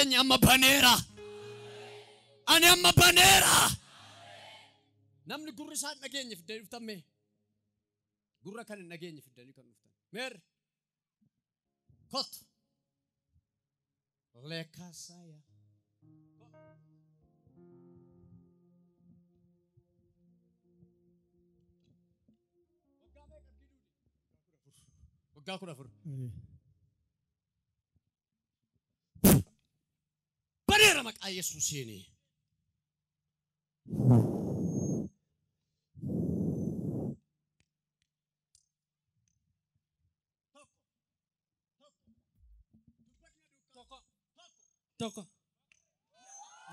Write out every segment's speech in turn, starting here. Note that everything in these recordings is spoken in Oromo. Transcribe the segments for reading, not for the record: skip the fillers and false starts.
dhageenye amma baneera. Ani amma baneera. Namni gurri isaa hin dhageenye fiddanii dhuftan mee? Gurra kan hin dhageenye fiddanii kan dhuftan. Meerre? Kottu. Leekasaya. Waggaa 14. Baneera maqaa Yesuusiini. Tokko.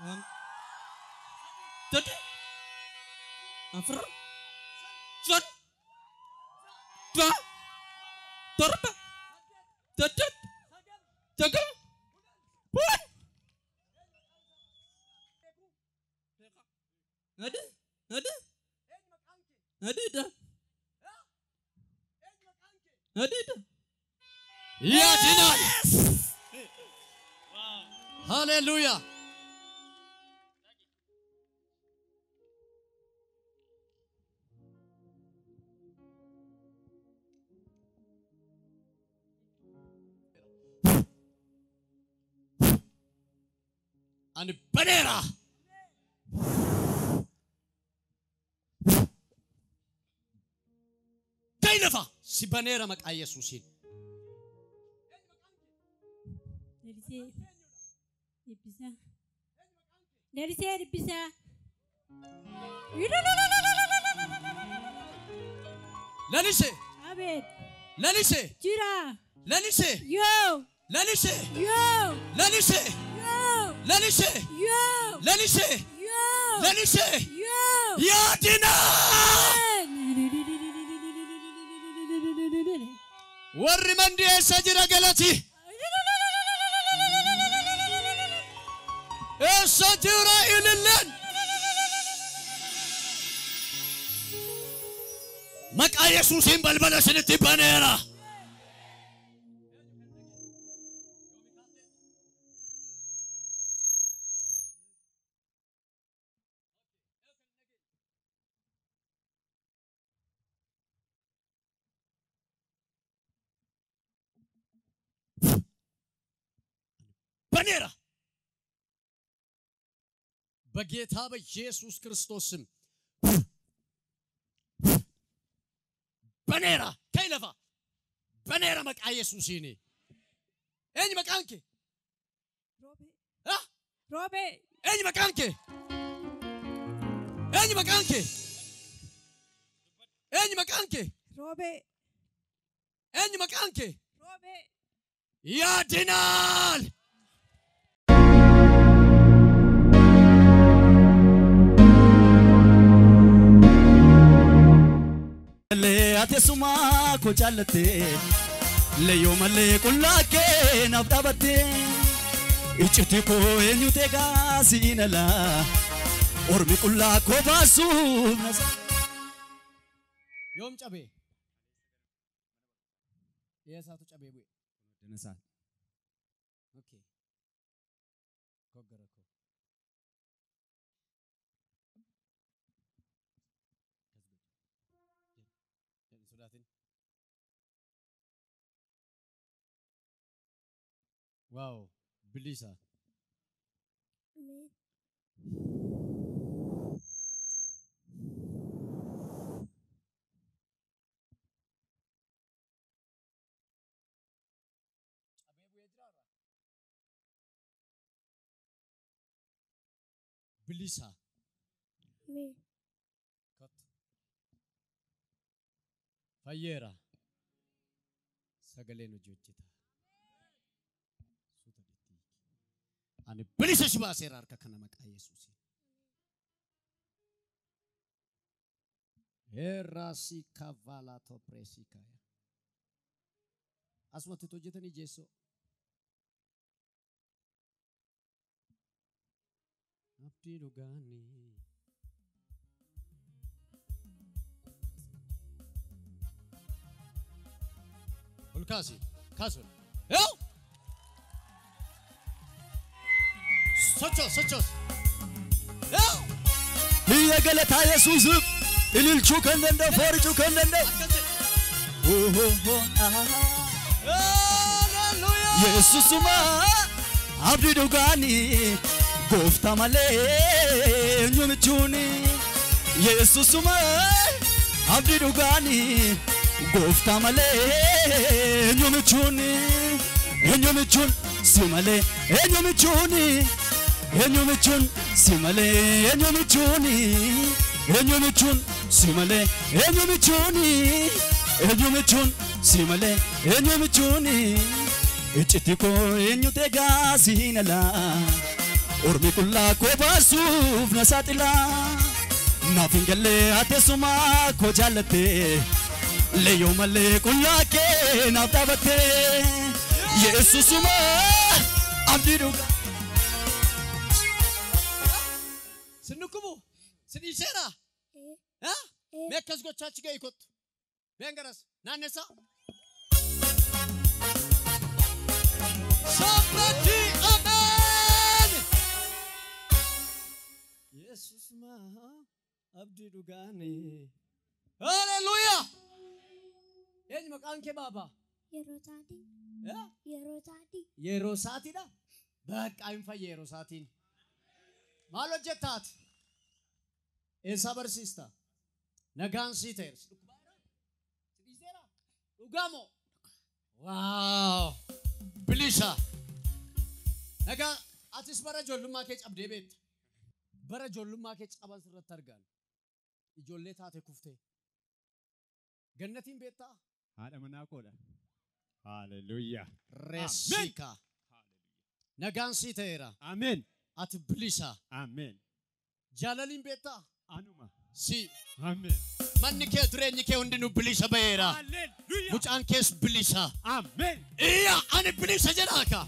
Lama. Sadi. Afur. Shan. Ja'a. Torba. Saddeet. Sagal. 10. Nadi. Nadi. Nadi da. Nadi da. Yaadinaal. Hallelujah. Ani baneera. Kai lafa si baneera maqaa Yesuusiin. Lalisee Dhibbisaa. Lalisee Dhibbisaa. Lalisee. Abeet. Lalisee. Jira. Lalisee. Yoo. Lalisee. Yoo. Lalisee. Yoo. Lalisee. Yoo. Lalisee. Yoo. Lalisee. Yoo. Yaadinaa. Warri mandii eessa jira galati? Eessa jira ililleen? Maqaa Yesuusiin balbala isinitti baneera. Baneera. በጌታ በኢየሱስ ክርስቶስ ስም በኔራ ከይለፋ በኔራ መቃ ኢየሱሲኒ እኝ መቃንኬ ሮቤ አ ሮቤ እኝ መቃንኬ እኝ መቃንኬ እኝ መቃንኬ ሮቤ እኝ መቃንኬ ሮቤ ያድናል። Ate suma ko jaalatte leyo malee qullaa kee naaf dhaabatte iccitii koo eenyu teegaa siin ala ormi qullaa koo baasuuf na Yoom cabee? Eessaatu cabee bu'e? Danasaa. Okay. Goggara koo. Sodaatin. Wow, bilisa. Ameen. Cabee bu'ee jiraarra? Bilisa. Ameen. Kottu. Fayyeera. Sagaleen hojii hojjeta. Suuta dhiitti. Ani bilisa si baaseera harka kana maqaa Yesuusiin. Heerasi kavalaato presikaya. Asumatti hojjetanii jeessoo. Abdii dhugaanii. Ol kaasi. Kaasi ol. Yoo! Sochoos, sochoos. Biyya galataa Yesuusiif ililchuu kan danda'u, foorichuu kan danda'u. Akkas jedhe. Haleluuyaa. Yesuusuma abdii dhugaanii gooftaa malee eenyu michuuni. Yesuusuma abdii dhugaanii gooftaa malee eenyu michuuni. Eenyu michuun si malee eenyu michuuni. Eenyu michuun si malee eenyu michuuni. Eenyu michuun si malee eenyu michuuni. Eenyu michuun si malee eenyu michuuni. Iccitii koo eenyu teegaa siin alaa. Ormi qullaa koo baasuuf na saaxilaa. Naaf hin gallee ateessumaa koo jaallattee. Leeyyoo malee qullaa kee naaf dhaabattee. Yesuusuma abdii dhugaa. Sin dhukkubu? Si dhiiseera? Ee. Ee. Mee akkas gochaa achi ga'ii kottu. Mee garas naannessaa. Somebody amen. Yesus ma abdii dhugaanii. Haleluuyaa. Eenyu maqaan kee baabaa? Yeroo isaatii. Eh? Yeroo isaatii. Yeroo isaatiidha. Bakka hin fayye yeroo isaatiin. Maal hojjettaati? Eessaa barsiista? Nagaan sii ta'eera. Si dhukkubaa jira? Si dhiiseera? Dhugaa moo? Waaw! Bilisa! Nagaa atis bara ijoollummaa kee cabdee beekta. Bara ijoollummaa kee caban sirratti argan. Ijoollee taate kuftee. Gannatiin beektaa? Haadha manaa koodha. Haleluuyaa. Reessiika. Nagaan sii ta'eera. Ameen. Ati bilisa. Ameen. Jaalaliin beektaa? Anuma. Si. Ameen. Manni kee jireenyi kee hundinuu bilisa ba'eera. Haleluuyaa. Mucaan kees bilisa. Ameen. Iyya ani bilisa jedhaa ka.